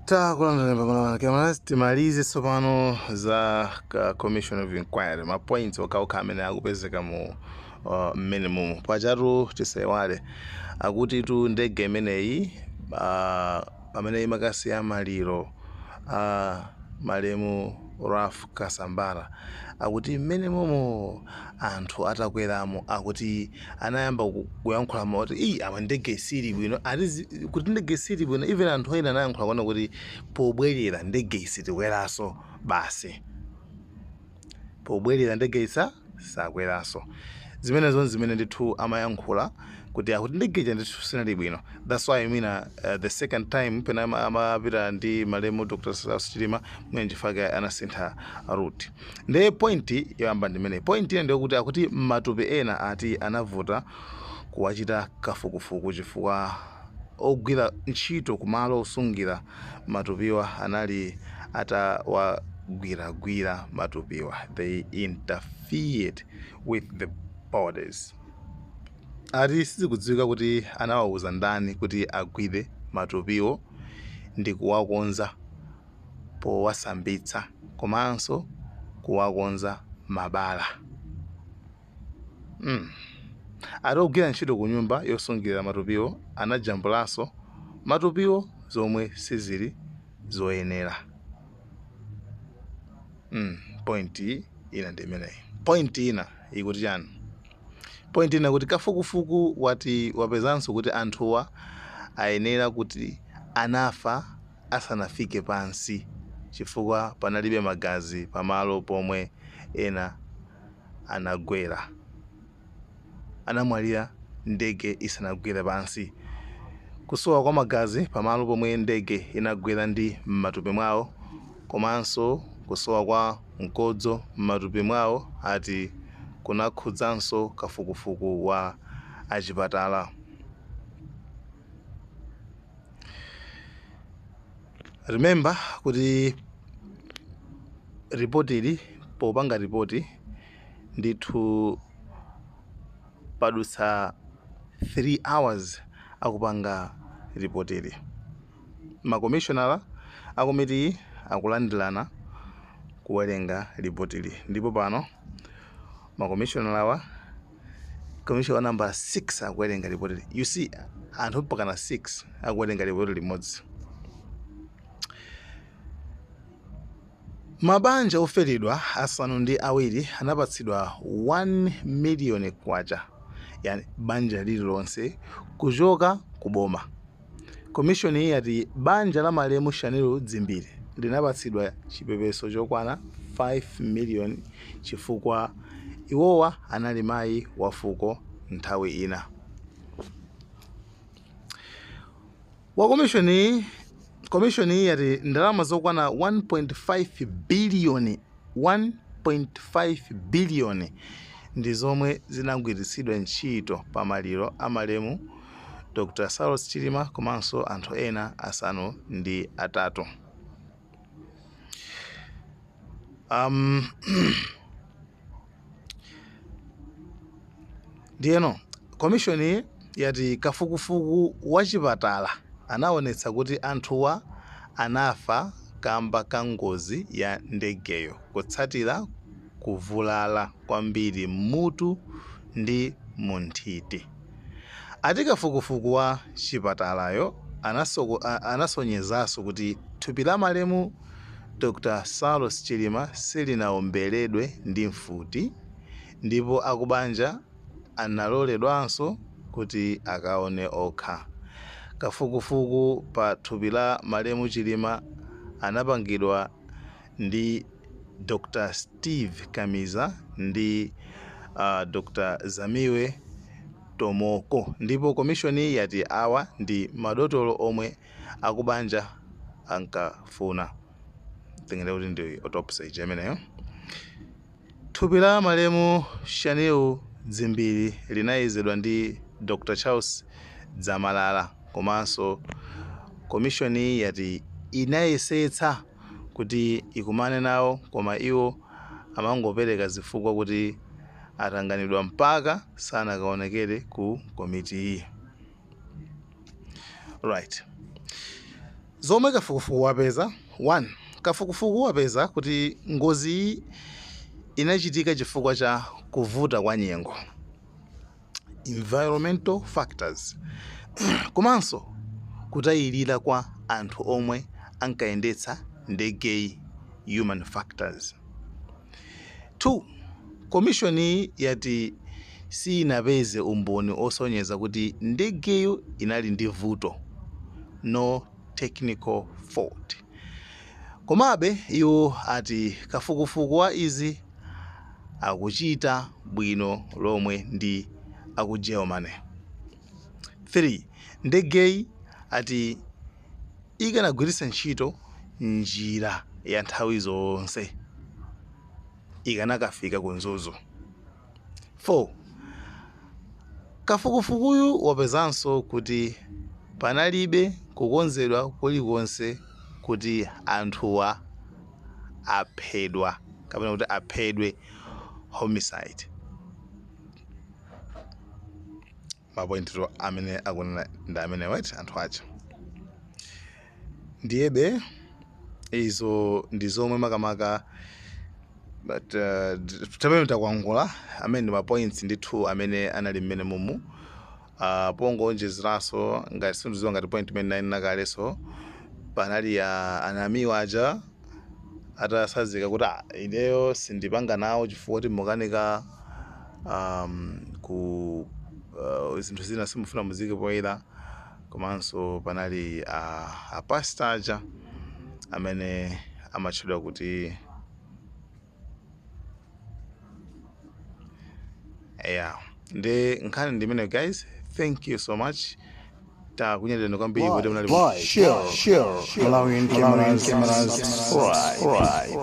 Takulandirani pamalo pano. Timalize tsopano za ka commission of inquiry, ma points okhaokha amene akupezeka mu mmene mumu. Pajatu tisaiwale akuti tu ndege imeneyi pamene imakasiya maliro a malemu Ralph Kasambara, akuti mmene momo anthu atakweramo akuti anayamba kuyankhula moti iyi apa ndege sili bwino, ati kuti ndege sili bwino. Even anthu ena anayankhula kuona kuti pobwerera ndege isitikweranso basi, pobwerera ndege isa sakweranso. Zimenezo zimene ndithu amayankhula kuti akuti ndege ija ndithu sinali bwino. That's why mwina the second time pena amapita ndi malemu Dr. Saulos Chilima, mwina nchifukwa anasintha route. Ndiye point yoyamba ndimene. Point ina ndiyokuti akuti matupi ena ati anavuta kuwachita kafukufuku chifukwa ogwira ntchito kumalo osungira matupiwa anali atawagwiragwira matupiwa. They interfered with the bodies. Ati sizikudziwika kuti anawauza ndani kuti agwire matupiwo ndi kuwakonza powasambitsa komanso kuwakonza mabala. Ati ogwira ntchito ku nyumba yosungira matupiwo anajambulanso matupiwo zomwe sizili zoyenera. Point ina ndi imeneyi. Point ina ikuti chani? Point ina kuti kafukufuku wati wapezanso kuti anthuwa ayenera kuti anafa asanafike pansi chifukwa panalibe magazi pamalo pomwe ena anagwera. Anamwalira ndege isanagwere pansi. Kusowa kwa magazi pamalo pomwe ndege inagwera ndi m'matupi mwawo komanso kusowa kwa mkodzo m'matupi mwawo ati kunakhudzanso kafukufuku wa achipatala. Remember kuti ripoti ili, popanga ripoti ndithu padutsa 3 hours akupanga ripoti ili. Makomishonala akomitiyi akulandirana kuwerenga ripotili, ndipo pano makomishonalawa, commissioner number 6 akuwerenga ripotili. You see, anthu mpakana 6 akuwerenga ripoti limodzi. Mabanja oferedwa 7 anapatsidwa 1 miliyoni kwacha, yani banja lililonse, kuchoka ku boma. Komishoniyi yati banja la malemu Shanil Dzimbiri linapatsidwa chipepeso chokwana 5 miliyoni chifukwa iwowa anali mayi wa fuko nthawi ina. Wa komishoniyi komishoniyi yati ndalama zokwana 1.5 biliyoni 1.5 biliyoni ndi zomwe zinagwiritsidwa ntchito pa maliro a malemu Dr. Saulos Chilima komanso anthu ena 3. Ndiyeno komishoni yati kafukufuku wa chipatala anaonetsa kuti anthuwa anafa kamba ka ngozi ya ndegeyo kutsatira kuvulala kwambiri m'mutu ndi munthiti. Ati kafukufuku wa chipatalayo anasonyezaso kuti thupi la malemu Dr. Saulos Chilima silinaombeledwe ndi mfuti ndipo akubanja analoledwanso kuti akaone okha. Kafukufuku pa thupi la malemu Chilima anapangidwa ndi Dr. Steve Kamiza ndi Dr. Zamiwe Tomoko ndipo komishoniyi yati awa ndi madotolo omwe akubanja ankafuna. Tengera kuti ndi autopsy ija imeneyo. Thupi la malemu Shanil Dzimbiri linayezedwa ndi Dr. Charles Dzamalala komanso komishoniyi yati inayesetsa kuti ikumane nawo koma iwo amangopereka zifukwa kuti atanganidwa mpaka sanakaonekere ku komitiyi. Right. Zomwe kafukufuku wapeza, 1 Kafukufuku wapeza kuti ngoziyi inachitika chifukwa cha kuvuta kwa nyengo, environmental factors, komanso kutayilira kwa anthu omwe ankayendetsa ndegeyi, human factors. 2 Komishoniyi yati siyinapeze umboni osonyeza kuti ndegeyo inali ndi vuto, no technical fault. Komabe iwo ati kafukufuku wa izi akuchita bwino lomwe ndi aku Germany. 3 Ndegeyi ati ikanagwiritsa ntchito njira ya nthawi zonse ikanakafika ku Mzuzu. 4 Kafukufukuyu wapezanso kuti panalibe kukonzedwa kulikonse kuti anthuwa aphedwa kapena kuti aphedwe, homicide. Mapointi amene akunena ndi amenewa eti anthu aja. Ndiyebe izo ndi zomwe makamaka, but tamene takwangula amene ndi ma points ndithu amene anali mmene mumu. Pongoonjezeranso, ngati sindidziwa ngati point imene ndinanena kalenso, panali anamiwa aja atasazika kuti ah, ineyo sindipanga nawo chifukwa kuti mukanika ku zinthu zina simufuna muzike poyera. Komanso panali apasta aja amene amatchedwa kuti, yeah, ndi nkhani ndi imeneyo. Guys, thank you so much, takunyadirani kwambiri kuti munali Like, share, Malawian cameras, subscribe.